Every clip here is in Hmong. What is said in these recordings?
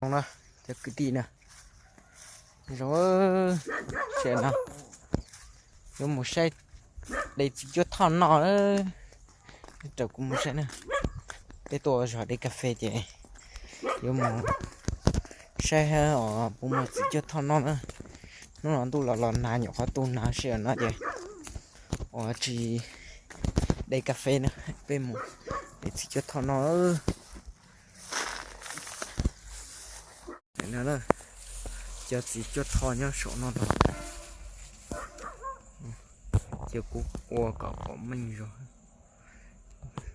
No, cov kwv tij na, zoo, sawv daws no, yuav mus saib de txiv cuab thoj noj. Raws kuv mus saib na, peb tuaj ua zog de kas fes ces yuav mus saib os puas muaj txiv cuab thoj noj na. Hnub no ntuj los los nag, nyuam qhuav tu nag sij hawm no ces ua tsis de kas fes na, peb mus de txiv cuab thoj noj. Cov txiv cuab thoj nyob saum no los, ces kuv ua kom pom meej zog.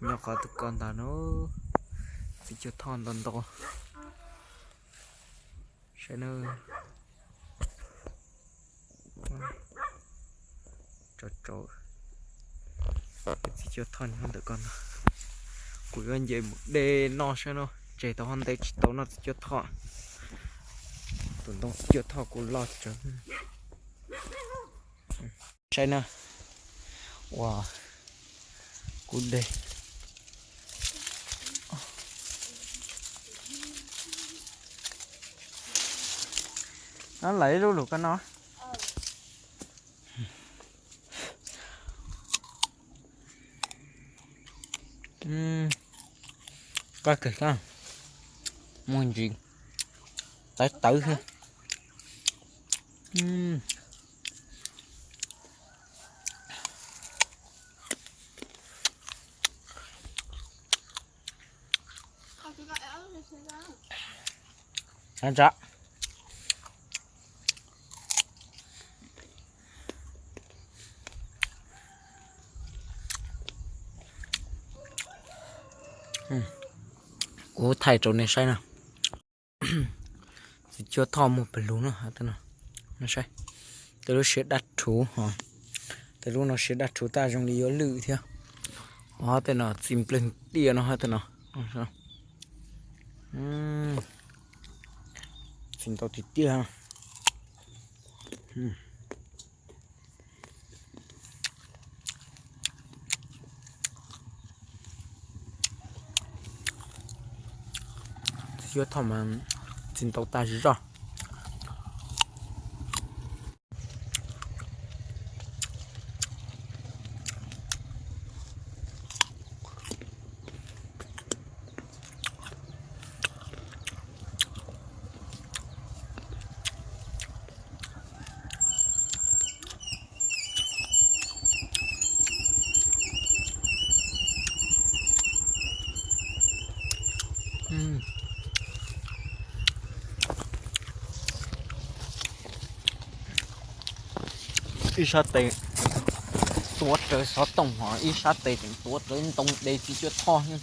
Nyob qhov twg ko ntag no, txiv cuab thoj ntau ntau. Saib na, txiv cuab thoj nyob ntawm ko ntag. Kuv yuav nce mus de noj saib no, tseg tau hov ntev tsis tau noj txiv cuab thoj. Tus ntoo txiv cuab thoj kuj loj tsawv. Saib na, ua kuv de. No lawv ib lub lus ko no. Qab kawg, muaj ntsis tawv tawv thiab. Kuv thaij rau nej saib na. Txiv cuab thoj muaj pawg lug no, saib. Tej lub siav dab rhuv, tej lub no siav dab rhuv tab zoo li yuav lwj thiab. Tej no txiv nplawg tiaj no, tej no txiv ntau tiag tiag. Txiv cuab thoj mas txiv ntau tag zog. Ib sab tes tuav rawv xov tooj, ho ib sab tes tseem tuav rawv ntoo de txiv cuab thoj.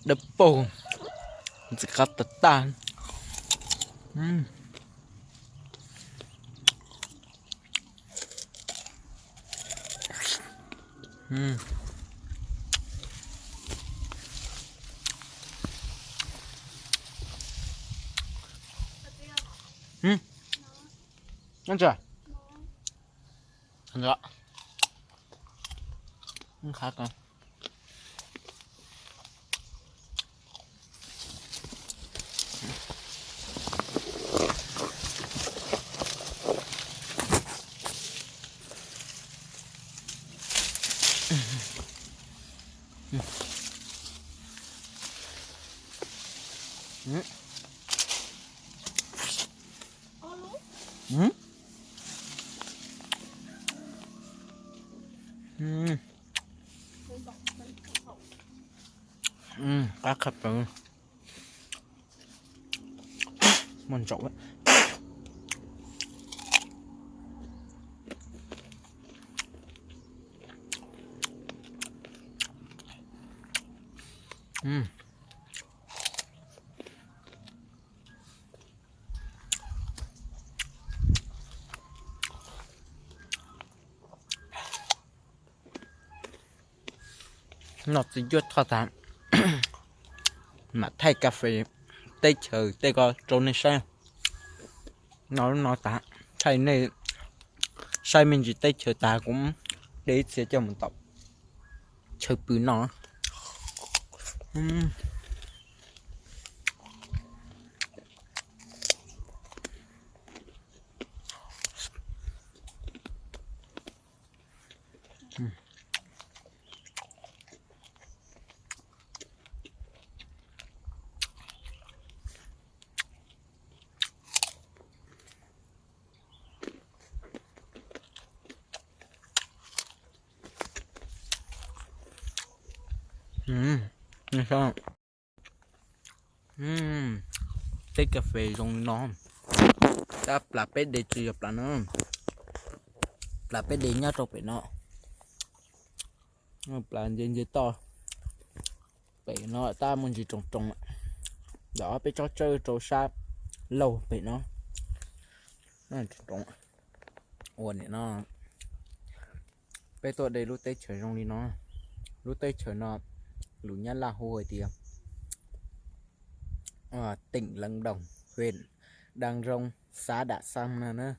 Dawb paug, ntxim qab tag tag. Qab qhab plaws, muaj ntsaum. Noj txiv cuab thoj tas, mam thaij kas fes teb chaws tej ko rau nej saib. Noj lub no tas, thaij nej saib me ntsis teb chaws tas kuv de ib txhia coj mus tom chaw pw noj. Teb kas fes zoo li no, tab plas peb de tsis yog plas no, plas peb de nyob rau pem no, plas nce nce toj pem no tab muaj ntsis roos roos, ntawm ob peb tsob tsawb rau sab laug pem no. Ua nim no peb tuaj de lub teb chaws zoo li no. Lub teb chaws no lus Nyab Laj hu hais tias tỉnh Lâm Đồng, huyện Đắk Rông, xã Đắk Săng no na.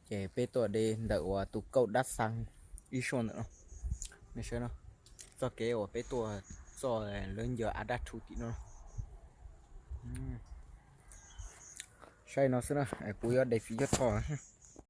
Ces peb tuaj de ntawm uas tus kauj Đắk Săng ib suab ntawm no. Txoj kev uas peb tuaj txoj lawv ncaws a dab rhu tim no. Saib no xwb na, kuv yuav de fiv cuab thoj.